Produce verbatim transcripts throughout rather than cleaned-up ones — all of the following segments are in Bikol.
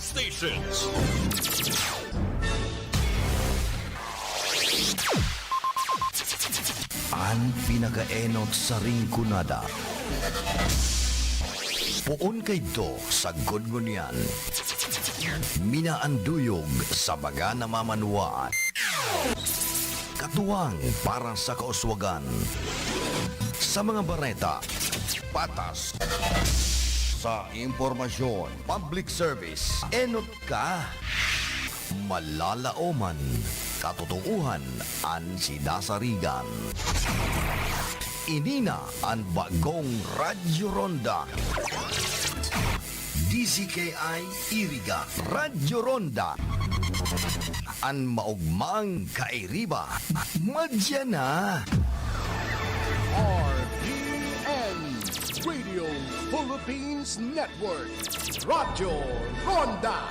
Stations. An pinakaenot sa Rinconada. Poon kaidto sagkod ngunyan. Minaanduyog sa baga na mamanwaan. Katuwang para sa kauswagan. Sa mga bareta, patas. Sa impormasyon, public service, enot ka. Malalaoman, katotoohan an sidasarigan. Ini na an bagong Radyo Ronda. D Z K I Iriga, Radyo Ronda. An maogmang kairiba, madya na. R P N, Radio Philippines Network, Radyo Ronda,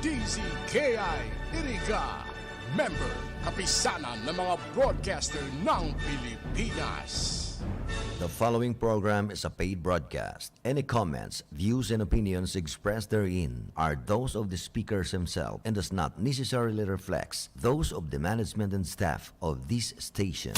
D Z K I Iriga, member, kapisanan ng mga broadcaster ng Pilipinas. The following program is a paid broadcast. Any comments, views, and opinions expressed therein are those of the speakers himself and does not necessarily reflect those of the management and staff of this station.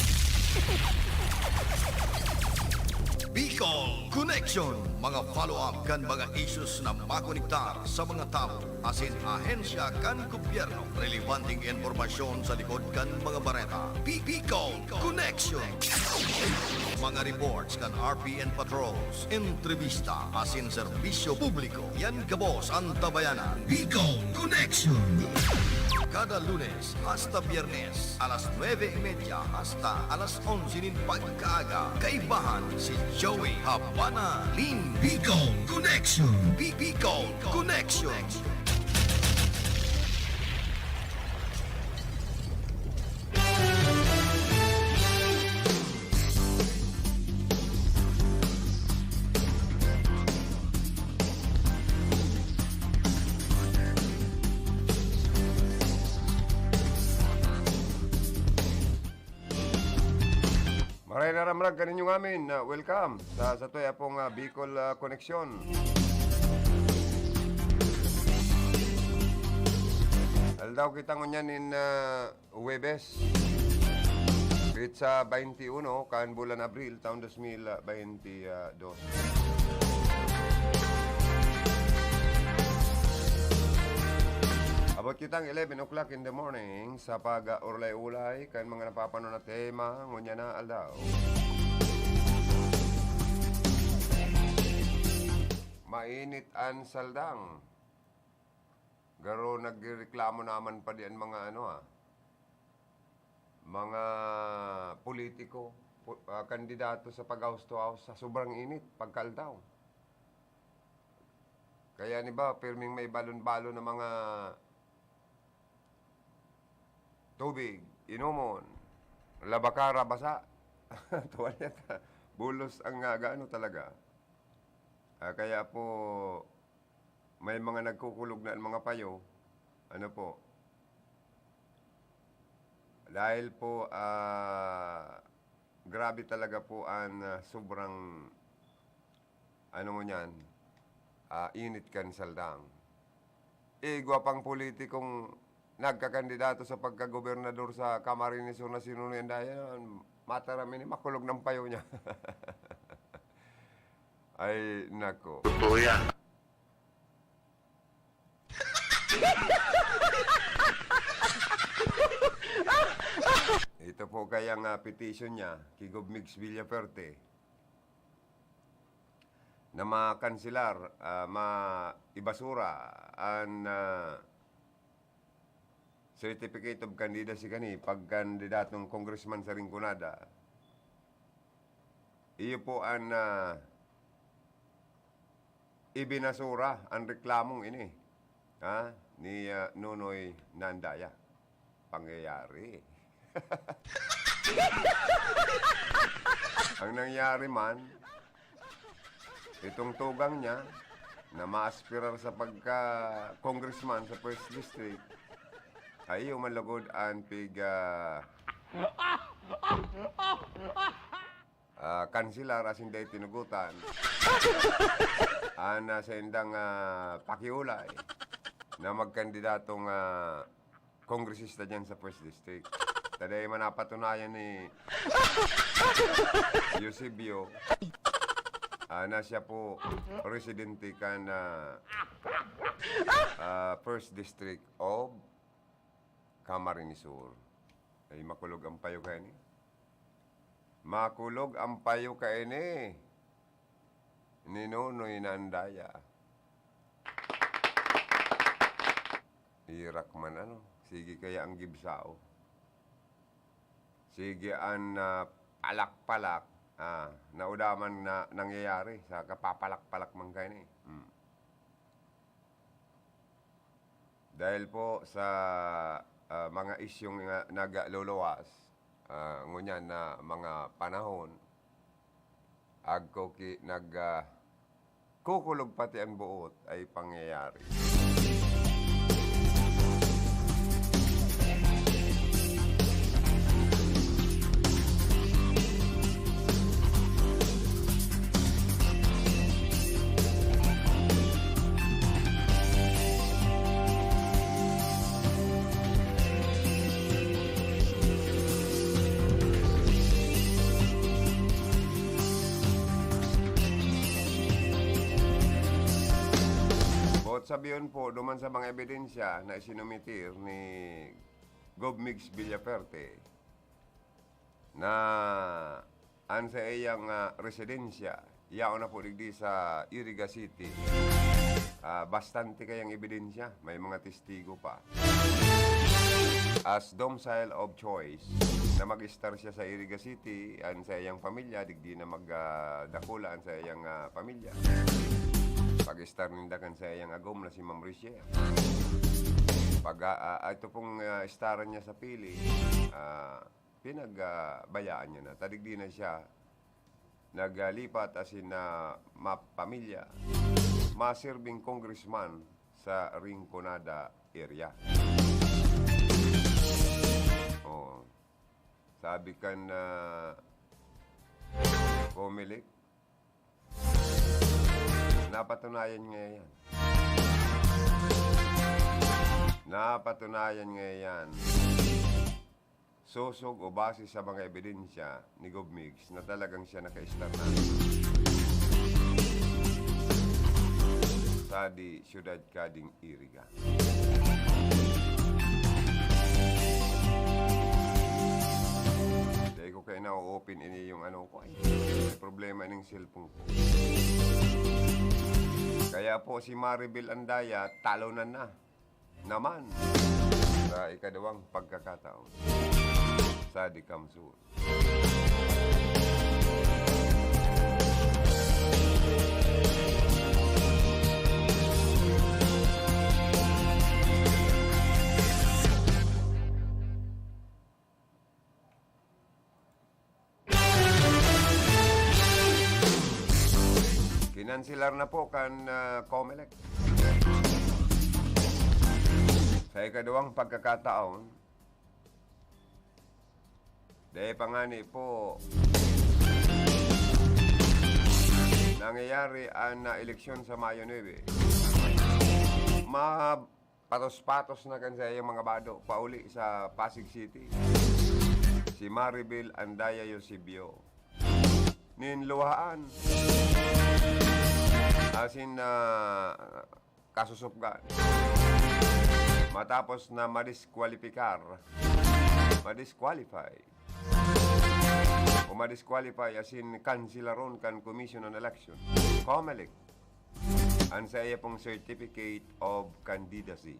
Bicol Connection, mga follow-up kan mga issues na makonektar sa mga tawo asin ahensya kan gobyerno. Relebanteng impormasyon sa likod kan mga bareta. Bi-, Bicol Connection. Mga reports kan R P N Patrols, entrevista asin serbisyo publiko. Yan gabos an tabayanan. Bicol Connection. Kada Lunes hasta Biyernes, alas nuebe y media hasta alas onse nin pagkaaga. Kaibahan si Joey Habana Lin. Bicol Connection. Bi-, Bicol Connection. Maray na ramrag kaninyo ngamin. Ah, welcome sa, sa tuya pong, ah, Bicol, ah, Connection. Aldaw kita ngunyan in, ah, Huwebes, petsa twenty-one kan bulan Abril, taon dos mil twenty-two. Abot kitang eleven o'clock in the morning sa pag-urlay-ulay kan mga napapanon na tema ngunyan na aldaw. Mainit an saldang. Garo nagrereklamo naman pa di an mga ano, ah, mga politiko, pu-, ah, kandidato sa pag-house to house sa sobrang init, pagkaaldaw. Kaya, ni ba, pirming may balon-balon na mga tubig, inomon, labakara, basa, tuwalyeta, bulos ang, ah, gaano talaga. Ah, kaya po, may mga nagkukulog na ang mga payo. Ano po? Dahil po, ah, grabe talaga po ang, ah, sobrang, ano mo niyan, ah, init kan saldang. Igwa pang politikong nagkakandidato sa pagkagobernador sa Camarines Sur na sinunoy ang daya, mataram ini, makulog ng payo niya. Ay, nako. Totoo yan. Ito po kayang, ah, petition niya, ki Gov Migs Villafuerte, na makanselar, ah, ma-, ibasura an, ah, certificate of candidacy kani pagkandidatong congressman sa Rinconada. Iyo po an, ah, ibinasura an reklamong ini, ha, ni, ah, Nonoy Nandaya. Pangyayari. Ang nangyari man, itong tugang niya na maaspirar sa pagka-congressman sa First District, ay iyo man lugod an pig-, ah, ah, kanselar asin dai tinugotan an, ah, saindang, ah, pakiulay. na magkandidatong, ah, kongresista diyan sa First District. Ta dai man napatunayan ni Eusebio, ah, na siya po residente kan, ah, ah, First District of Camarines Sur. Ay, makulog ang payo kaini. Makulog ang payo kaini ni Nonoy na Andaya. Irak man, ano, sige kaya ang gibsao. Sige an, ah, palak-palak, ah, nauda man na nangyayari sa kapapalak-palak man kaini. Hmm. Dahil po sa, ah, mga isyung nga nagluluwas, ah, ngunyan na mga panahon, agko ki-, nag-, ah, kukulog pati an boot ay pangyayari. Boot sabihon po, duman sa mga ebidensya na isinumitir ni Gov Migs Villaferte, na an saiyang, ah, residensya, yaon na po digdi sa Iriga City. Ah, bastante kayang ebidensya, may mga testigo pa. As domicile of choice, na mag-estar siya sa Iriga City, an saiyang pamilya, digdi na mag, ah, dakula an saiyang, ah, pamilya. Pag-estar ninda kan saiyang agom na si Ma'am Rachel. Pag, ah, ah, ito pong, ah, estaran niya sa pili, ah, pinag, ah, bayaan niya na. Ta digdi na siya naglipat asin na mapamilya, masirbing congressman sa Rinconada area. Oh. Sabi kan, ah, Comelec, napatunayan niya yan. Napatunayan niya yan. Sosog o base sa mga ebidensya ni Gov Migs na talagang siya naka-estar na sa di syudad kading Iriga. Dai ko kayo na-open ini yung ano ko, ay. May problema ining cellphone ko. Kaya po si Maribel Andaya, talunan na naman sa ikaduwang pagkakataon sa Dicamsur. Kinanselar na po kan, ah, Comelec. Sa ikaduwang pagkakataon, dai pa ngani po nangyayari an, ah, eleksyon sa Mayo nuebe. Ma- patos-patos na kan saiyang mga bado pauli sa Pasig City. Si Maribel Andaya Eusebio. Nin luhaan. Asin na kasusupgan. Matapos na madiskwalipikar. Madisqualify. O madisqualify, asin kansilaron kan Commission on Election, Comelec, an saiya pong Certificate of Candidacy.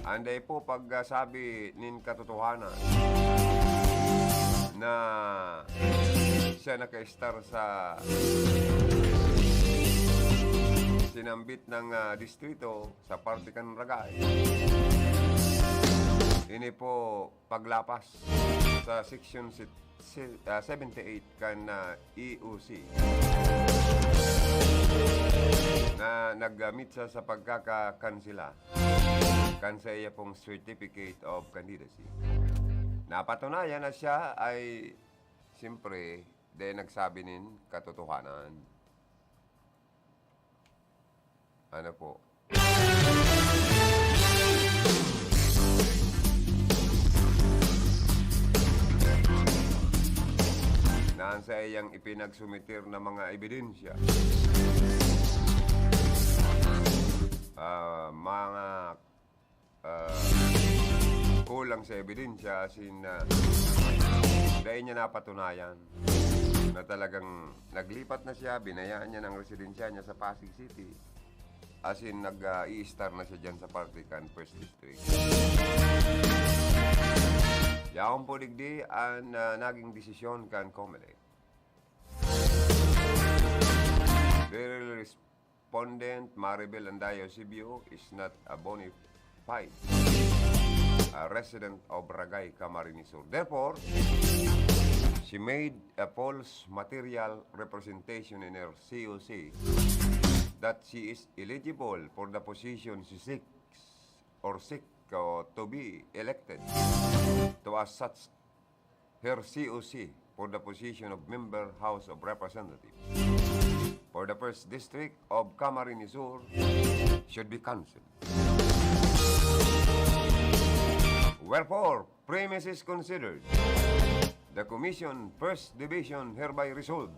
Anday po pagsabi nin katotohanan na siya naka-estar sa sinambit nang, ah, distrito sa parte kan Ragay. Ini po paglapas sa section si-, si-, ah, seventy-eight kan, ah, E O C na naggamit sa, sa pagkakakansela kan sa iya pong Certificate of Candidacy. Napatunayan na siya ay, siyempre, dai nagsabi nin katotohanan. Ano po? Na ang saiyang ipinagsumitir na mga ebidensya, ah, mga ah, kulang sa ebidensya, as in, ah, dai niya napatunayan na talagang naglipat na siya, binayaan niya na ang residensya niya sa Pasig City. As in, nag, ah, i-star na siya dyan sa parte kan First District. Yaon po digdi an, ah, naging desisyon kan Comelec. The respondent, Maribel Andaya Eusebio, is not a bona fide, a resident of Barangay Camarines Sur. Therefore, she made a false material representation in her C O C that she is eligible for the position she seeks or seek, uh, to be elected to as such her C O C for the position of Member House of Representatives for the First District of Camarines Sur should be cancelled. Wherefore, premises considered, the Commission First Division hereby resolves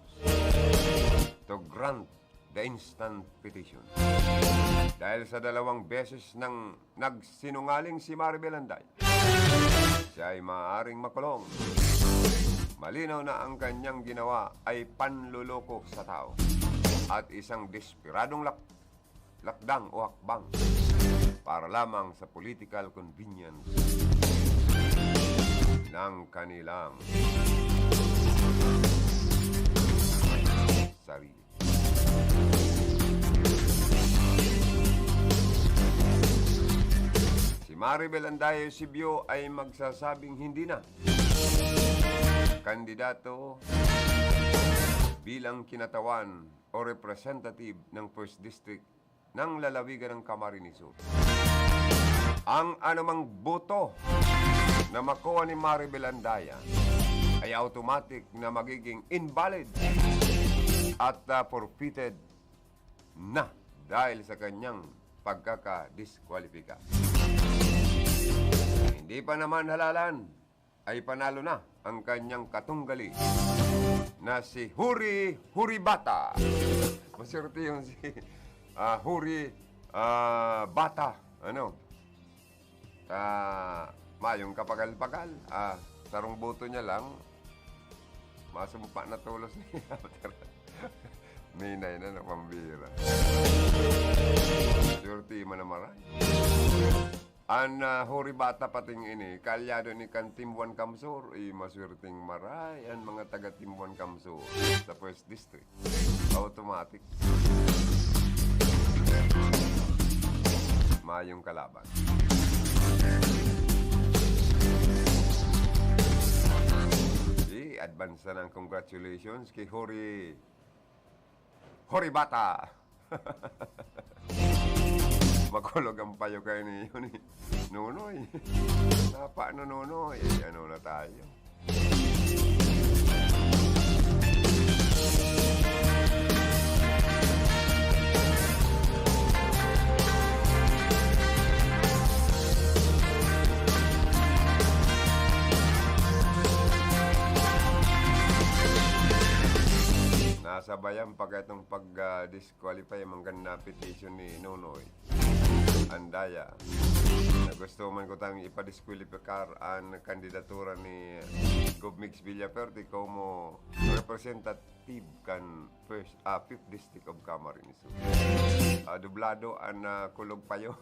to grant the instant petition. Dahil sa dalawang beses nang nagsinungaling si Maribel Anday, siya ay maaaring makulong. Malinaw na ang kanyang ginawa ay panloloko sa tao at isang desperadong lak-, lakdang o hakbang para lamang sa political convenience ng kanilang sarili. Si Maribel Anday Eusebio ay magsasabing hindi na kandidato bilang kinatawan o representative ng First District ng lalawigan ng Camarines Sur. Ang anumang boto na makuha ni Maribel Andaya ay automatic na magiging invalid at, ah, forfeited na dahil sa kanyang pagkakadiskwalipika. Hindi pa naman halalan ay panalo na ang kanyang katunggali na si Huri Huri Bata. Maswerte yung si, ah, Huri, ah, Bata. Ano? Ah, mayong kapagal-pagal. Ah, sarong boto niya lang. Masumpa na tolos niya. Minay na, no, pambira. Swerte man na maray. An, ah, Huri Bata pating ini, kaalyado ni kan Team One Kamsur, i maswerteng maray an mga taga Team One Kamsur sa First District. Automatic. Mayong kalaban. Di, advance na ng congratulations kay Huri Horibata. Makulog ang payo kayo ni, ni Nonoy. Napa na, Nonoy? Eh, ano na tayo? Nasabayan pa ka itong pag, ah, disqualify, manggad na petition ni Nonoy Andaya na gusto man ko tang ipadiskwalipikar an kandidatura ni Gov Migs Villafuerte como representative kan first, ah, Fifth District of Camarines Sur. Ah, dublado an, ah, kulog payo.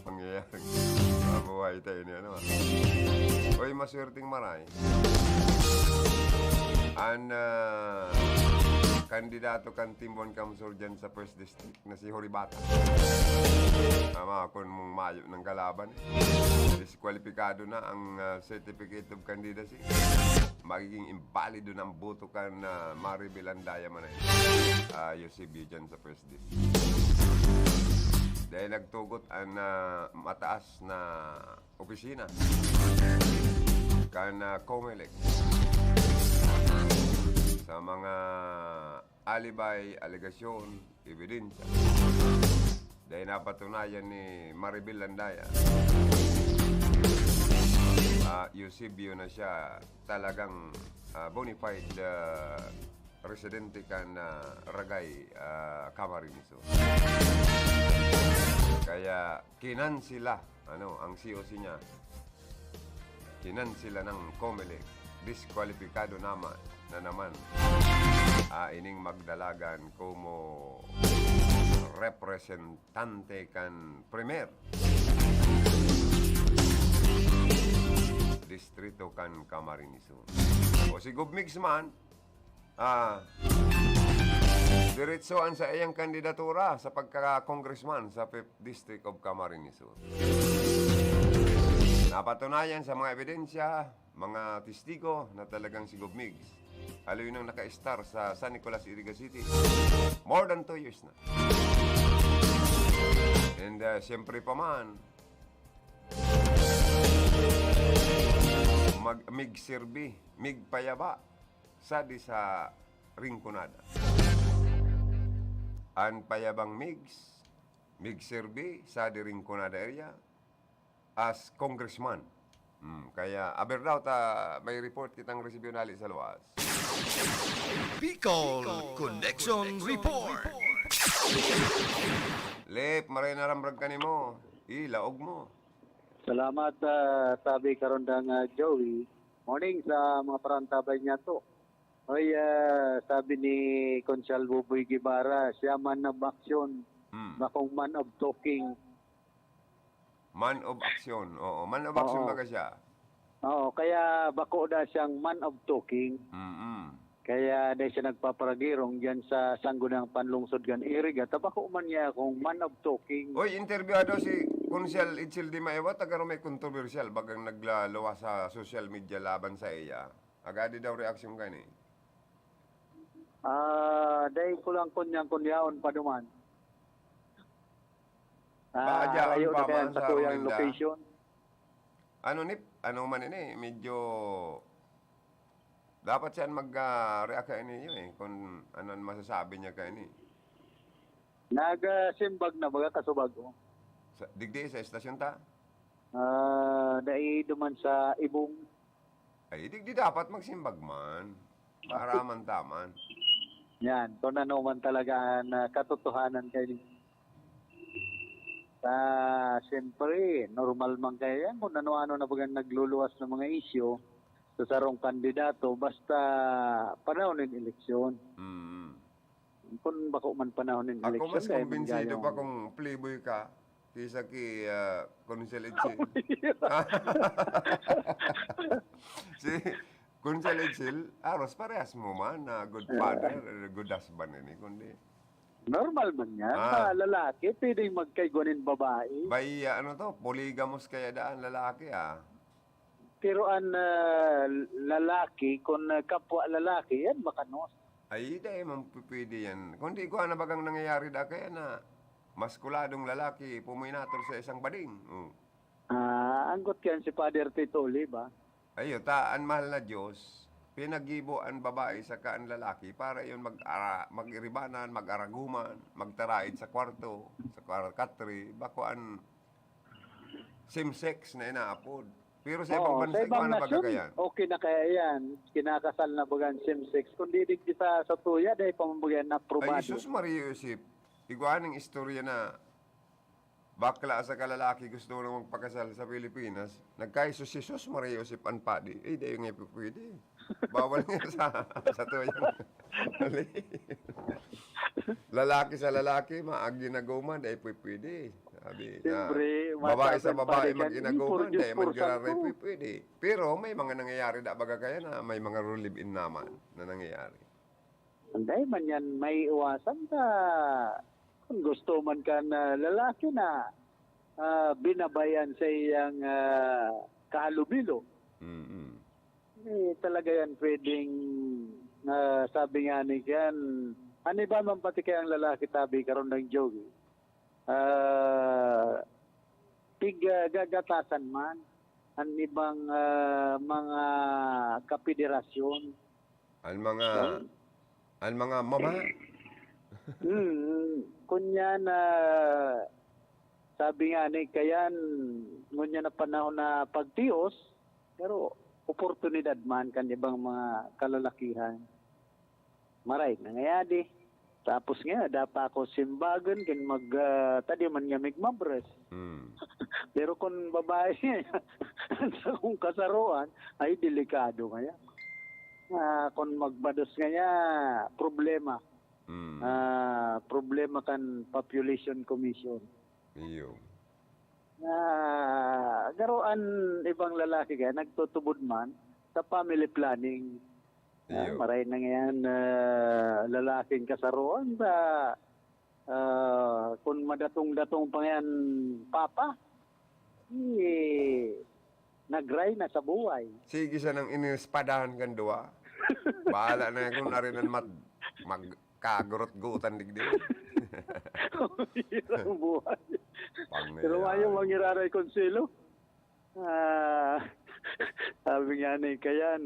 Pangyayari. Mabuhay tayo ni ano, ah. Uy, maswerteng maray. An, ah, kandidato kan Team One Kamsur dyan sa First District na si Horibata. Tama, kun mong mayo ng kalaban, eh. Diskwalipikado na ang, ah, certificate of candidacy. Magiging imbalido na ang boto kan, ah, Maribel Andaya man ay, ah, Eusebio dyan sa First District. Dahil nagtugot ang, ah, mataas na opisina kan, ah, Comelec mga alibi, alegasyon, ebidensya. Dahil napatunayan ni Maribel Landaya, ah, Eusebio na siya talagang, ah, bona fide, ah, residente kan, ah, Ragay, ah, Camarines Sur. Kaya kinansela, ano, ang C O C niya. Kinansela ng Comelec. Diskwalipikado naman, na naman. Ah, ining magdalagan como representante kan Premier Distrito kan Camarines Sur. O si Gov Migs man, ah, diretso an saiyang kandidatura sa pagka-congressman sa Fifth District of Camarines Sur. Napatunayan sa mga ebidensya, mga testigo na talagang si Gov Migs, haloy nang naka-star sa San Nicolas, Iriga City. More than two years na. And, uh, siyempre pa man, mag-, mig serbi, mig payaba, sadi sa Rinconada. An payabang migs, mig serbi, sadi Rinconada area, as congressman. Hmm, kaya aber daw ta may report kitang resibyo nali sa luwas. Bicol Connection Report. Lip, maray na ramrag ka nimo. Ilaog mo. Salamat, ah, sabi karon dang, ah, Joey. Morning sa mga parantabay niya to. Oy, ah, sabi ni Konsehal Buboy Guevara, siya man of action, Hmm. bakong man of talking. Man of action. Oo, man of action Oo. baga siya. Oo, kaya bako na siyang man of talking. Mm-mm. Kaya dahil siya nagpaparagirong diyan sa Sangguniang Panlungsod kan Iriga, ta bako man niya akong man of talking. Oy, interbyuhado si Konsehal Edsel Di Maewa, taga may kontrobersyal, bagang naglaluwas sa social media laban sa iya. Agadi daw reaksyon kani. Ah, dai ko lang kunyang-kunyaon pa duman. Ah, Ba, dyan layo pa na kaya man sa sa kuyang Rolinda? location. Ano ni, ano man ini, medyo dapat siya mag, ah, react kaini, eh, kung ano ang masasabi niya kaini. Nagasimbag na baga kasubag ko. Sa, digdi sa estasyon ta? Ah, dai duman sa Ibong. Ay, digdi dapat magsimbag man. Maaraman ta man. Yan, kung ano man talaga ang, ah, katotohanan kaini. Ah, siyempre, normal man kaya yan kung ano-ano na bagang nagluluwas ng mga isyu sa sarong kandidato basta panahon ng eleksyon. Mm. Kung bako man panahon ng Ako, eleksyon, mas kaya kumbinsido manggayong pa kung playboy ka kaysa ki, ah, Konsehal Edsel. Si Konsehal Edsel, aros parehas mo man na good father, good husband ini, kundi Normal man yan. Ah. Sa lalaki, pwedeng magkaigwa nin babae. Bay, ano to, polygamous kaya daan lalaki, ah. Pero an, ah, lalaki, kung, ah, kapwa lalaki, yan makanos. Ay, dai man pu-, pwede yan. Kundi kung ano bagang nangyayari da kaya na maskuladong lalaki puminator sa isang bading. Oh. Ah, anggot yan si Father Tito Oliva. Ayo, ta an mahal na Diyos, pinaggibo an babae saka an lalaki para iyon mag-ara-, mag-iribanan, mag-araguman, magtaraid sa kwarto, sa kwar-, katre, bako an same sex na inaapod. Pero sa ibang Oo, bansa, sa ibang ikuha na nasyon, bagay yan. Okay na kaya yan. Kinakasal na baga ang same sex. Kundi digdi sa, sa tuya, dahil pamamagayan na Ay, aprobado. Jesus Maria Joseph, igwa ning istorya na bakla saka lalaki gusto na magpakasal sa Pilipinas. Nagkahisos si Jesus Maria Joseph an padi. Eh, dai nga pwede. Bawal nga sa, sa tuya. Mali. Lalaki sa lalaki, maaginagoman, dai pwede. Sabi na, Siyempre, babae sa masabi ang babae padi kan, mag-inagoman, "Por Diyos, dai man por giraray santo." Pwede. Pero may mga nangyayari da baga kaya na may mga live-in naman na nangyayari. Anday man yan maiiwasan ta. Kung gusto man kan lalaki na, ah, binabayan sa iyang, ah, kahalubilo, Mm-mm. eh, talaga yan pwedeng, ah, sabi nga ni kan, an iba man pati kayang lalaki, tabi, karon lang, Joey. Ah, tig-, ah, gagatasan man an ibang, ah, mga kapederasyon. An mga, Yan. Ang mga mama. Hmm, kunya na sabi nga ni Kayan, ngunyan na panahon na pagtios, pero oportunidad man kan ibang mga kalalakihan. Maray na ngayadi. Tapos nga, dapa ako simbagan, kin mag, ah, tadi man nga migmabres. Hmm. Pero kung babae, sa kung kasaroan, ay delikado kaya. Ah, kung magbados nga niya, problema. Hmm. Ah, problema kan Population Commission. Iyo. Ah, garo an ibang lalaki kaya nagtutubod man sa family planning. Ah, Iyo. Maray na ngayan, ah, lalaking kasaroan sa, ah, kung madatong-datong pa ngayan, papa, eh, nagray na sa buhay. Sige sanang inispadahan kan duwa. Bahala na kung arinan mat magkagurot-gutan digdi. Hirang buhay. Pang Pero mayo mangiraray konselo. Ah, sabi nga ni Kayan,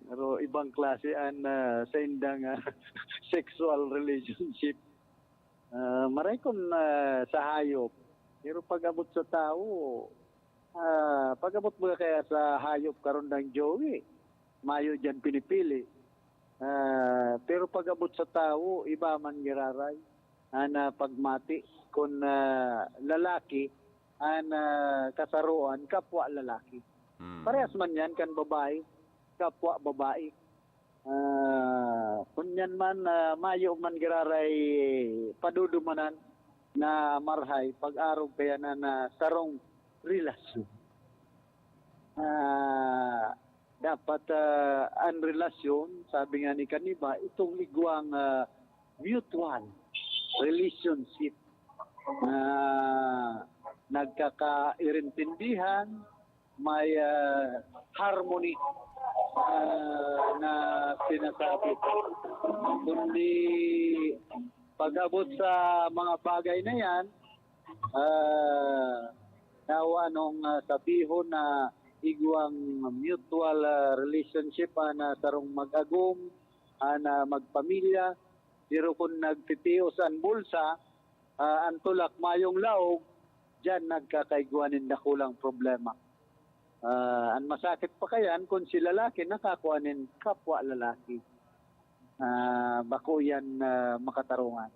pero ibang klase an ah, sa indang ah, sexual relationship. Ah, maray kun ah, sa hayop. Pero pag-abot sa tao, ah, pag-abot mo kaya sa hayop karon ng Joey, mayo diyan pinipili. Ah, pero pag-abot sa tao, iba man giraray. An ah, pagmati, kun ah, lalaki, an ah, kasaroan, kapwa lalaki. Hmm. Parehas man yan kan babae, kapwa babae. Ah, kunyan man, ah, mayo man giraray padudumanan na marhay pag-arog kaya na, na sarong relasyon. Ah, dapat ah, an relasyon, sabi nga ni kaniba, itong igwang ah, mutual relationship na nagkakairintindihan, may ah, harmony ah, na sinasabi. Kundi pag-abot sa mga bagay na yan, ah, daw anong ah, sabihon na igwang mutual ah, relationship ah, na sarong mag-agom, ah, na magpamilya, pero kung nagtitios an bulsa, ah, an tulak mayong laog, diyan nagkakaigwa nin dakulang problema. Ah, an masakit pa kayan, kung si lalaki nakakua nin kapwa lalaki, ah, bako yan ah, makatarungan.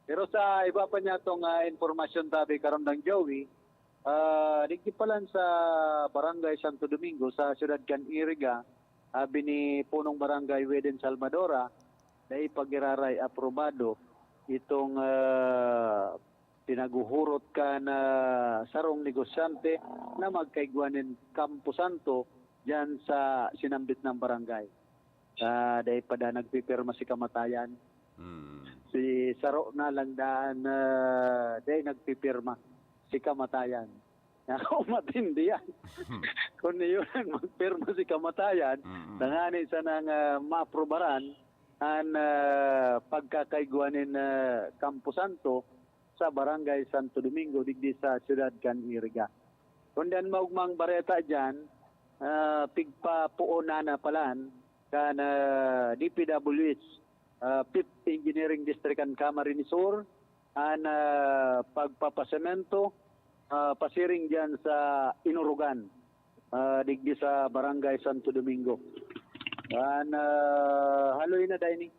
Pero sa iba pa niya tong ah, impormasyon, tabi karon ng Joey, ah, digdi pa lang sa Barangay Santo Domingo, sa siyudad kan Iriga, abi ni Punong Barangay Weden Salvadora, dai pa giraray aprobado itong ah, pinaguhurot kan ah, sarong negosyante na magkaigwa nin kamposanto diyan sa sinambit ng barangay. Ah, dai pa da nagpipirma si kamatayan. Hmm. Si saro na lang daan ah, dai nagpipirma si kamatayan. Ako, matindi yan. Kung iyo lang magpirma si kamatayan, Mm-mm. tangani sanang ah, maaprubaran an ah, pagkakaigwa nin ah, Campo Santo sa Barangay Santo Domingo, digdi sa siyudad kan Iriga. Kundi an maugmang bareta diyan, ah, pigpapuonan na palan kan ah, D P W H, ah, Fifth Engineering District kan Camarines Sur, an ah, pagpapasemento ah, pasiring diyan sa Inurugan, ah, digdi sa Barangay Santo Domingo. An ah, haloy na dining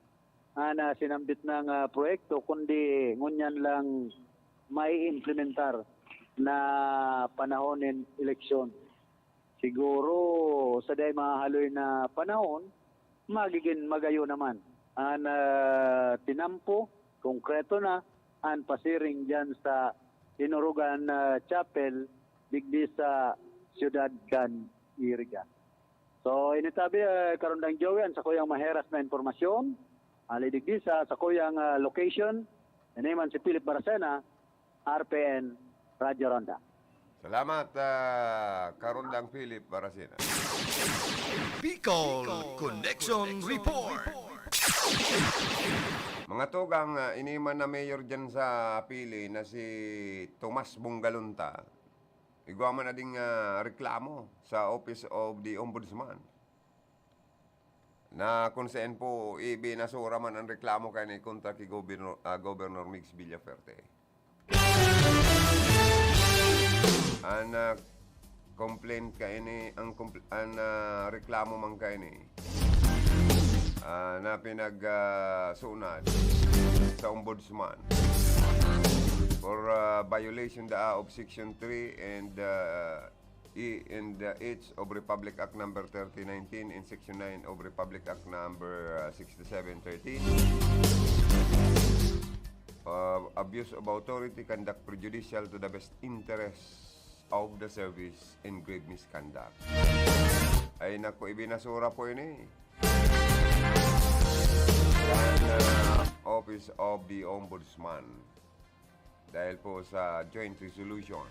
an ah, sinambit ng ah, proyekto, kundi ngunyan lang maiimplementar na panahon nin eleksyon. Siguro, sa dai mahaloy na panahon, magigin magayo naman an ah, tinampo, konkreto na, an pasiring diyan sa Inurugan ah, Chapel, digdi sa siyudad kan Iriga. So, ini tabi, ah, karon dang Joey, an sakuyang maheras na impormasyon, ali digdi sa sakuyang ah, location, ini man si Philip Baracena, R P N, Radyo Ronda. Salamat, ah, Karundang Philip Baracena. Bicol Connection Report. Mga tugang, ah, ini man na mayor dyan sa Pili na si Tomas Bungalunta. Igwa man na ding ah, reklamo sa Office of the Ombudsman. na kung saan po ibinasura man ang reklamo kaini kontra ki Gobernador, ah, Governor Migs Villafuerte. An, ah, complaint kaini, ang compl-, an, ah, reklamo man kaini, ah, na pinag, ah, sunad sa Ombudsman for, ah, violation daa of Section three and, ah, E and, uh, H of Republic Act Number thirty nineteen and Section nine of Republic Act Number, uh, sixty-seven thirteen. Uh, abuse of authority, conduct prejudicial to the best interests of the service, and grave misconduct. Ay naku, ibinasura po ini. Yan, uh, Office of the Ombudsman. Dahil po sa joint resolution,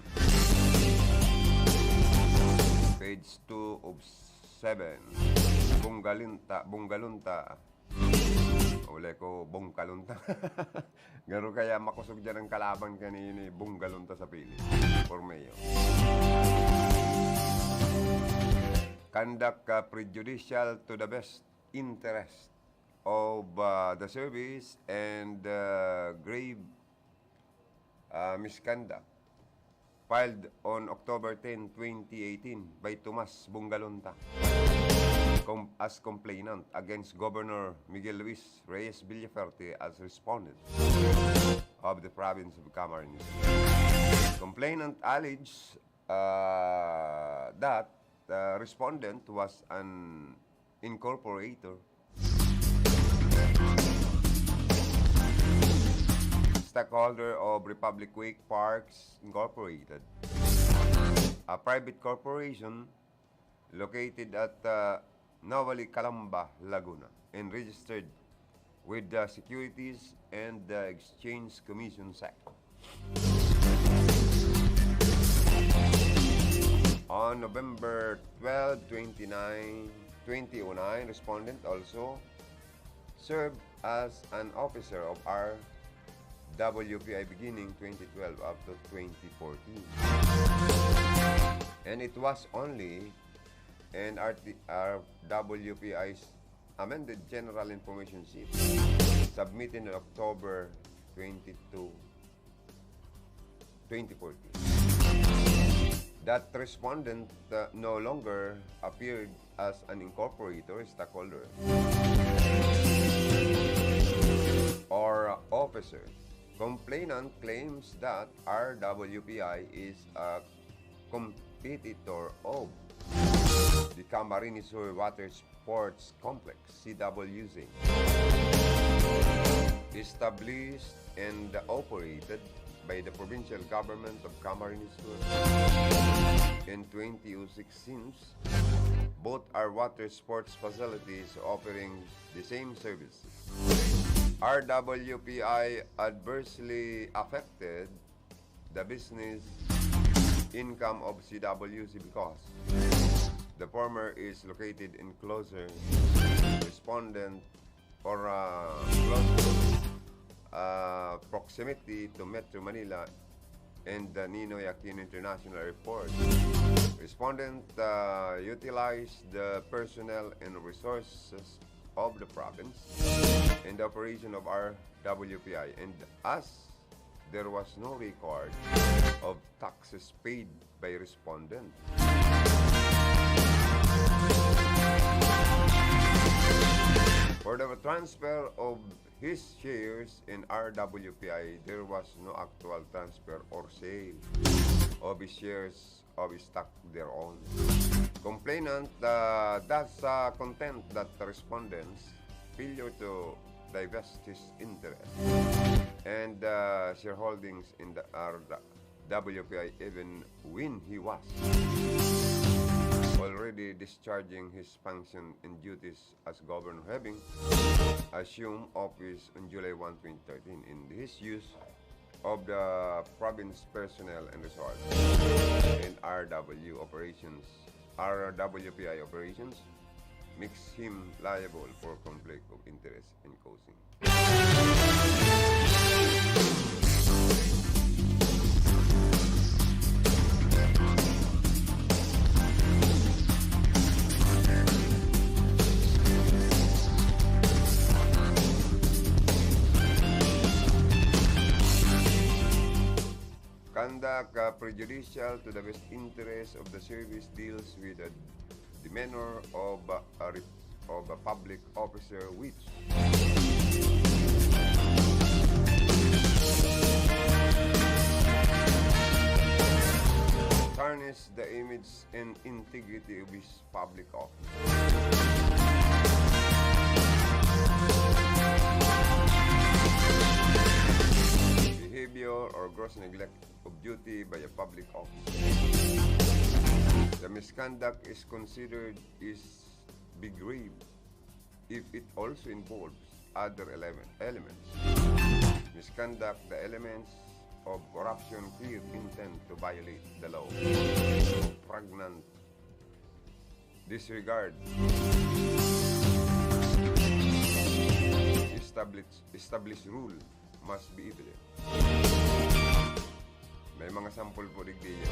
page two of seven, Bunggalunta, Bunggalunta. Uli ko, Bungkalunta. Garo kaya makosog dyan ang kalaban kanini, Bunggalunta sa pili. For mayor. Conduct, uh, prejudicial to the best interest of, uh, the service and, uh, grave, uh, misconduct filed on October ten, twenty eighteen by Tomas Bunggalunta com-, as complainant against Governor Miguel Luis Reyes Villafuerte as respondent of the province of Camarines. Complainant alleged, uh, that the respondent was an incorporator, stockholder of Republic Wake Parks Incorporated, a private corporation located at, uh, Novali, Calamba, Laguna, and registered with the Securities and the Exchange Commission, SEC. On November twelve, twenty-nine, twenty oh nine, respondent also served as an officer of R W P I beginning twenty twelve up to twenty fourteen. And it was only and R T, R W P I's amended general information sheet submitted on October twenty-two, twenty fourteen, that respondent, uh, no longer appeared as an incorporator, stockholder, or officer. Complainant claims that R W P I is a competitor of the Camarines Sur Water Sports Complex, C W C, established and operated by the provincial government of Camarines Sur in twenty oh six. Since both are water sports facilities offering the same services, R W P I adversely affected the business income of C W C because the former is located in closer respondent or, uh, close, uh, proximity to Metro Manila and the Ninoy Aquino International Airport. Respondent, uh, utilized the personnel and resources of the province in the operation of R W P I, and as there was no record of taxes paid by respondent. For the transfer of his shares in R W P I, there was no actual transfer or sale of his shares of his stock thereon. Complainant, uh, thus, uh, contend that the respondent's failure to divest his interest and, uh, shareholdings in the R W P I, even when he was already discharging his function and duties as governor, having assumed office on July one, twenty thirteen, in his use of the province personnel and resources in R W operations, R W P I operations, makes him liable for conflict of interest and causing. uh, prejudicial to the best interest of the service deals with the demeanor of, uh, a re-, of a public officer which tarnish the image and integrity of his public office. Behavior or gross neglect of duty by a public officer. The misconduct is considered is be grave if it also involves other element, elements. Misconduct, the elements of corruption, clear intent to violate the law, pregnant disregard established, established rule must be evident. May mga sample po digdi yan.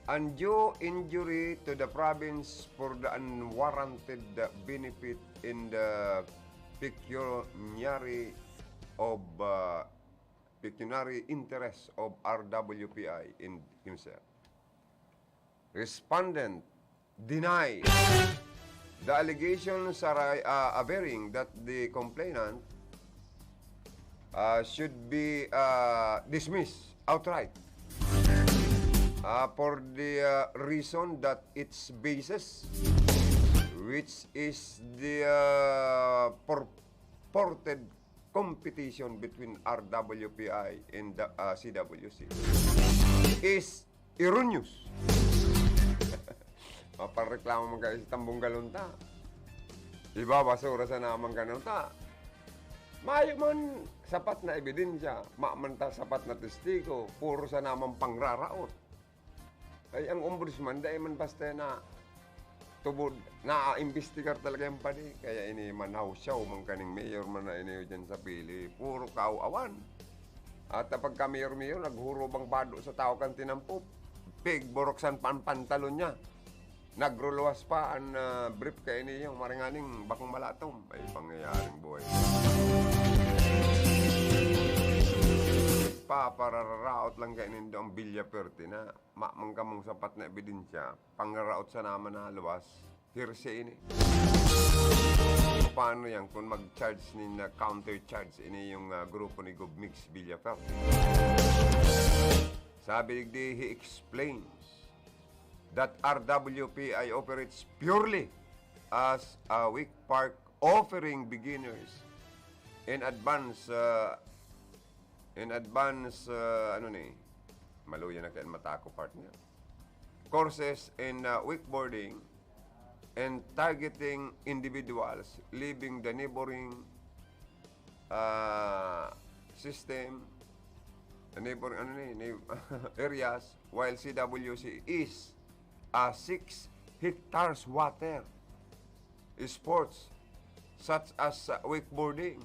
Undue injury to the province for the unwarranted benefit in the pecuniary of, uh, pecuniary interest of R W P I in himself. Respondent denies the allegations are, uh, averring that the complainant, uh, should be, uh, dismissed outright, uh, for the, uh, reason that its basis, which is the, uh, purported competition between R W P I and the, uh, C W C, is erroneous. Mapareklamo man kayo sa tambong galon ta. Iba, basura sa naman ka ta. Mayo man sapat na ebidensya, ma man ta sapat na testigo, puro sa naman pangraraot. Ay, ang ombudsman, dai man basta na tubod, naimbestigar talaga yan, padi. Kaya ini manawsaw man kaning mayor man na ini dyan sa pili. Puro kaaw-awan. At pagka mayor-mayor, naghurubang bado sa tao kan tinampo. Pigburuksan pa ang pantalon niya. Nagruluwas pa ang, ah, brief kaini yung maringaning bakong malatom. Ay, pangyayaring buhay. Papararaot lang kayo nindo ang Villa Pertina. Ma man kamong sapat na ebidensya, pangraraot sa naman na luwas, hearsay ini. Paano yan kung mag-charge ni na counter charge ini yung, ah, grupo ni Gov Migs Villafañe? Sabi digdi, he explains that R W P I operates purely as a week park offering beginners in advance, ah, in advance, ah, ano ni, maluya na kayo matako, partner. Courses in, ah, wakeboarding and targeting individuals leaving the neighboring, ah, system, the neighboring, ano ni, neigh-, areas, while C W C is, ah, six hectares water. Sports such as, ah, wakeboarding,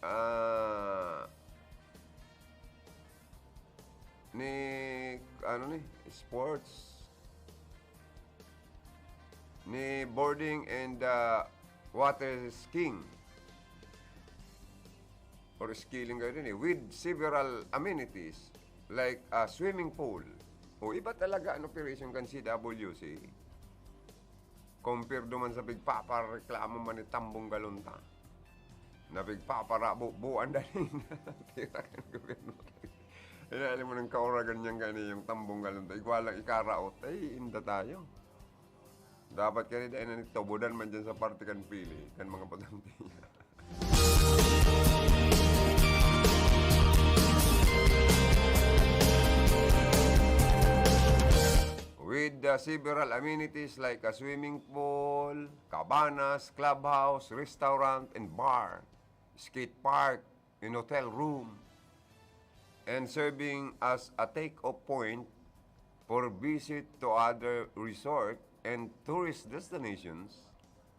ah, ni, ano ni, sports, ni boarding and, ah, water skiing or skiing kayo din eh, with several amenities like a swimming pool. O iba talaga ang operation kan C W C. Compare duman sa pigpapareklamo man ni Tambong Galon ta. Na pigpaparabo-buan dali na. Tira kan gobyerno. Inaali mo ng kauragan niyang gani yung Tambong Galon ta. Igwa lang ikaraot. Ay, inda tayo. Dapat kani dahil na nagtubudan man dyan sa parte kan pili, kan mga botante niya. With, uh, several amenities like a swimming pool, cabanas, clubhouse, restaurant, and bar, skate park, and hotel room, and serving as a take-off point for visit to other resort and tourist destinations,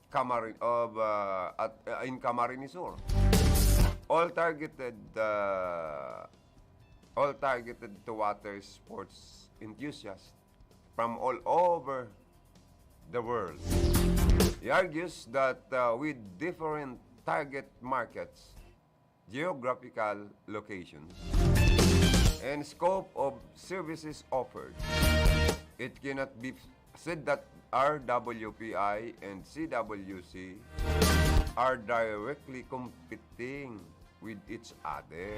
Camarin-, of, uh, at, uh, in Camarines Sur. All targeted, uh, all targeted to water sports enthusiasts from all over the world. He argues that, uh, with different target markets, geographical locations, and scope of services offered. It cannot be said that R W P I and C W C are directly competing with each other.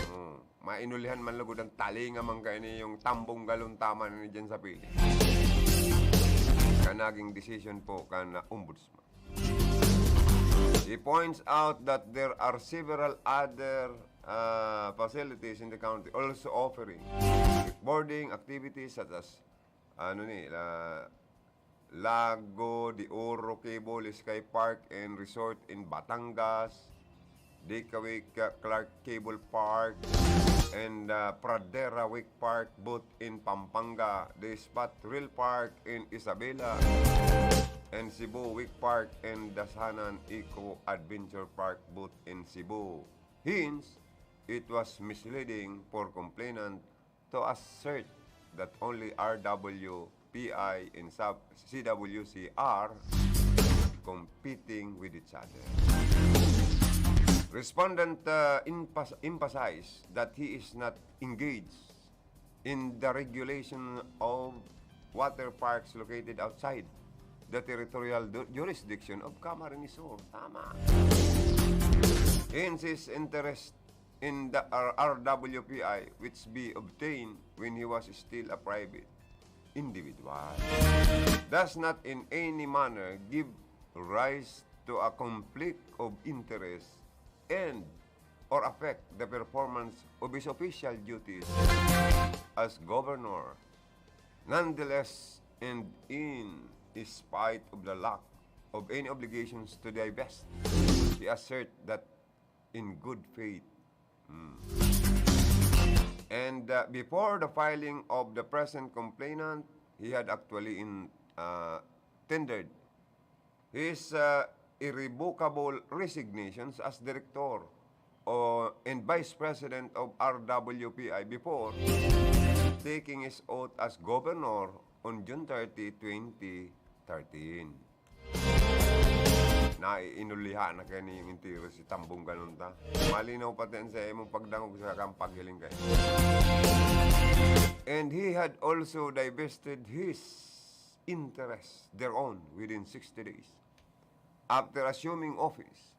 Oh, mainulihan man lugod ang talinga man kaini yung tambong galon tama na ni dyan sa pili. Ka naging decision po kan, ah, ombudsman. He points out that there are several other, ah, facilities in the county also offering boarding activities such as, ano ni, la-, Lago de Oro Cable Sky Park and Resort in Batangas, Dica Wick, uh, Clark Cable Park, and, uh, Pradera Wick Park, both in Pampanga, the Spot Rail Park in Isabela, and Cebu Wick Park and Dasanan Eco Adventure Park, both in Cebu. Hence, it was misleading for complainant to assert that only R W P I and sub-, C W C are competing with each other. Respondent, uh, emphas-, emphasized that he is not engaged in the regulation of water parks located outside the territorial du-, jurisdiction of Camarines Sur. Tama. Hence his interest in the R-, R W P I, which be obtained when he was still a private individual, does not in any manner give rise to a conflict of interest and or affect the performance of his official duties as governor. Nonetheless, and in spite of the lack of any obligations to divest, he assert that in good faith. Hmm. And, uh, before the filing of the present complainant, he had actually in, uh, tendered his, uh, irrevocable resignations as director o, and vice president of R W P I before taking his oath as governor on June thirty, twenty thirteen. Naiinulihan na kayo ni yung entero si Tambong Ganun ta. Malinaw pati ang sa imong pagdangog sa kang paghiling kayo. And he had also divested his interest thereon within sixty days after assuming office.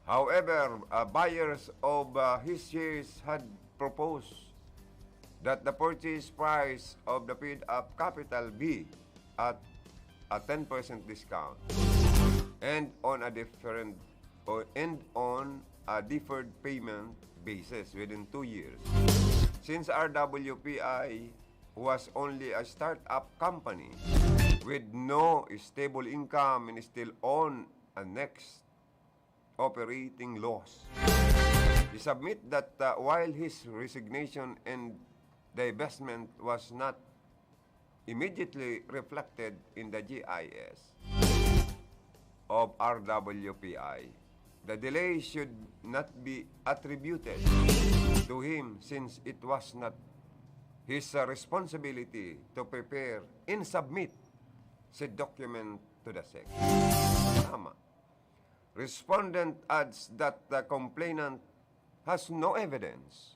However, uh, buyers of, uh, his shares had proposed that the purchase price of the paid-up capital be at a ten percent discount and on a different, or, and on a deferred payment basis within two years. Since R W P I was only a startup company with no stable income and still on a next operating loss. He submit that, uh, while his resignation and divestment was not immediately reflected in the G I S of R W P I, the delay should not be attributed to him since it was not his, uh, responsibility to prepare and submit said document to the SEC. Tama. Respondent adds that the complainant has no evidence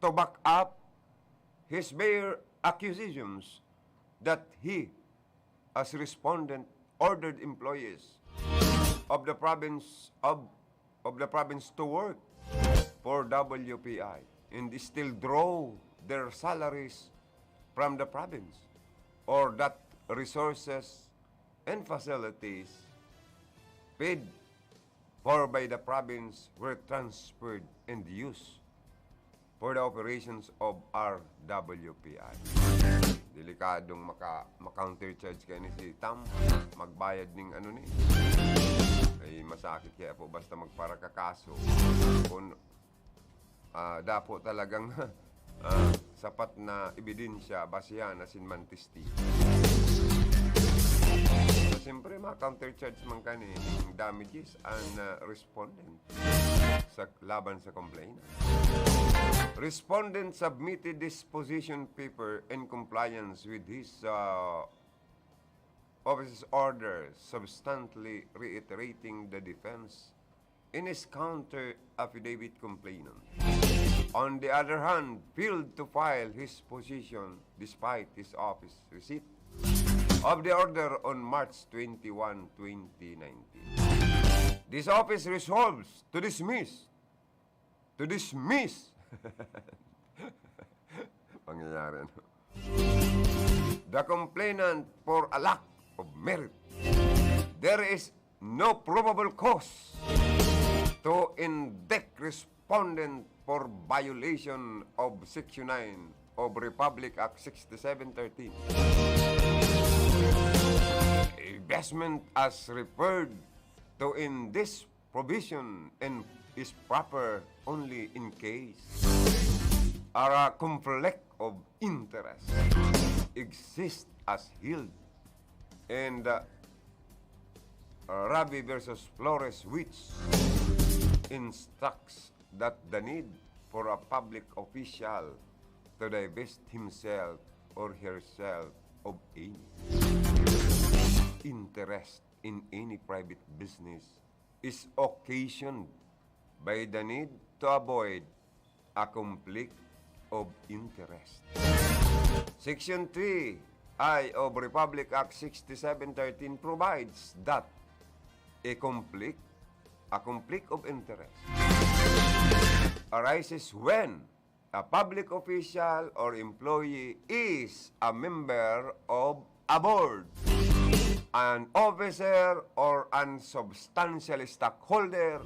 to back up his bare accusations that he, as respondent, ordered employees of the province of, of the province to work for W P I and still draw their salaries from the province, or that resources and facilities paid for by the province were transferred and used for the operations of R W P I. Delikadong maka-, ma-countercharge kayo ni si Tam, magbayad ning ano ni. Ay, masakit kaya po basta magparakakaso. Kung, ah, dapo talagang, ah, sapat na ebidensya, basihan, asin man testigo. So, siyempre, ma-countercharge man kaini ning damages an, ah, respondent sa, laban sa complainant. Respondent submitted disposition paper in compliance with his, ah, of his order, substantially reiterating the defense in his counter affidavit complainant, on the other hand, failed to file his position despite his office receipt of the order on March twenty-one, twenty nineteen. This office resolves to dismiss, to dismiss, pangyayari, ano? The complainant for a lack of merit. There is no probable cause to indict respondent for violation of Section nine of Republic Act sixty-seven thirteen. Investment as referred to in this provision and is proper only in case a conflict of interest exists as held in the Rabi versus Flores, which instructs that the need for a public official to divest himself or herself of any interest in any private business is occasioned by the need to avoid a conflict of interest. Section three I of Republic Act sixty-seven thirteen provides that a conflict, a conflict of interest arises when a public official or employee is a member of a board, an officer or an substantial stockholder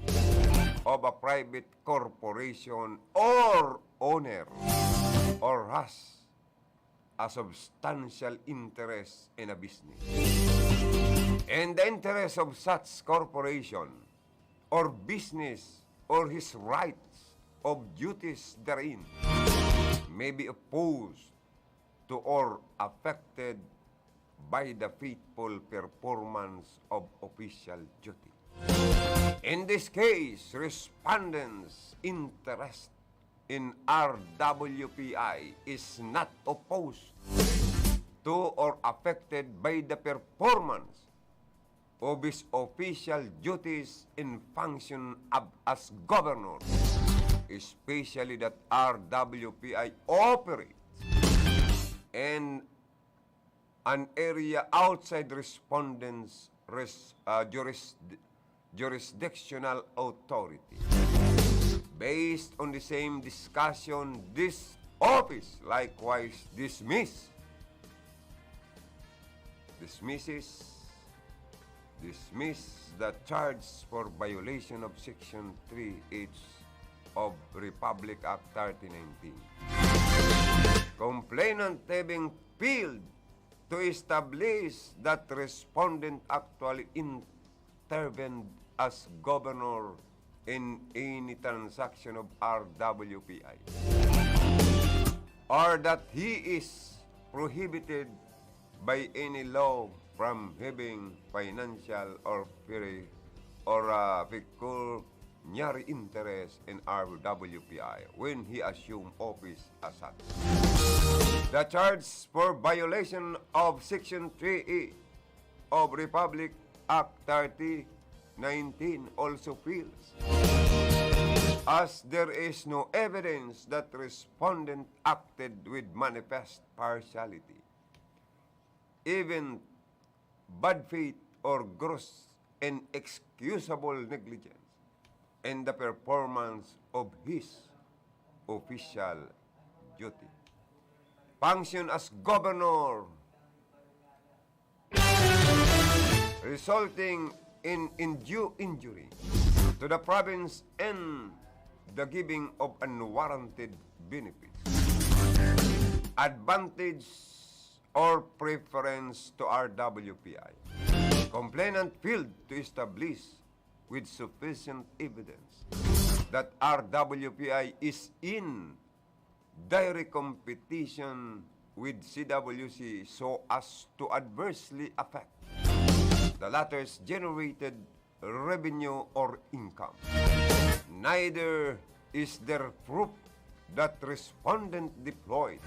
of a private corporation or owner, or has a substantial interest in a business, and the interest of such corporation or business or his rights of duties therein may be opposed to or affected by the faithful performance of official duty. In this case, respondents' interest in R W P I is not opposed to or affected by the performance of his official duties in function ab-, as governor, especially that R W P I operates in an area outside respondents' res-, uh, juris-, jurisdictional authority. Based on the same discussion, this office likewise dismiss, dismisses, dismiss the charge for violation of Section three H of Republic Act thirty nineteen. Complainant having failed to establish that respondent actually intervened as governor in any transaction of R W P I, or that he is prohibited by any law from having financial or peri-, or, uh, pecuniary interest in R W P I when he assumed office as such. The charge for violation of Section three E of Republic Act thirty nineteen also fails, as there is no evidence that respondent acted with manifest partiality, even bad faith or gross and excusable negligence in the performance of his official duty, function as governor, resulting in undue injury to the province and the giving of unwarranted benefits, advantage, or preference to R W P I. Complainant failed to establish with sufficient evidence that R W P I is in direct competition with C W C so as to adversely affect the latter's generated revenue or income. Neither is there proof that respondent deployed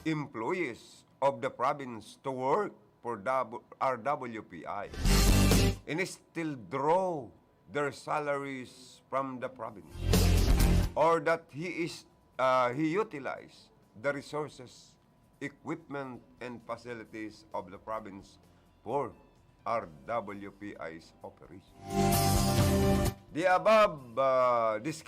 employees of the province to work for W- R W P I, and still draw their salaries from the province, or that he is uh, he utilized the resources, equipment, and facilities of the province for R W P I's operation. The above uh, discussion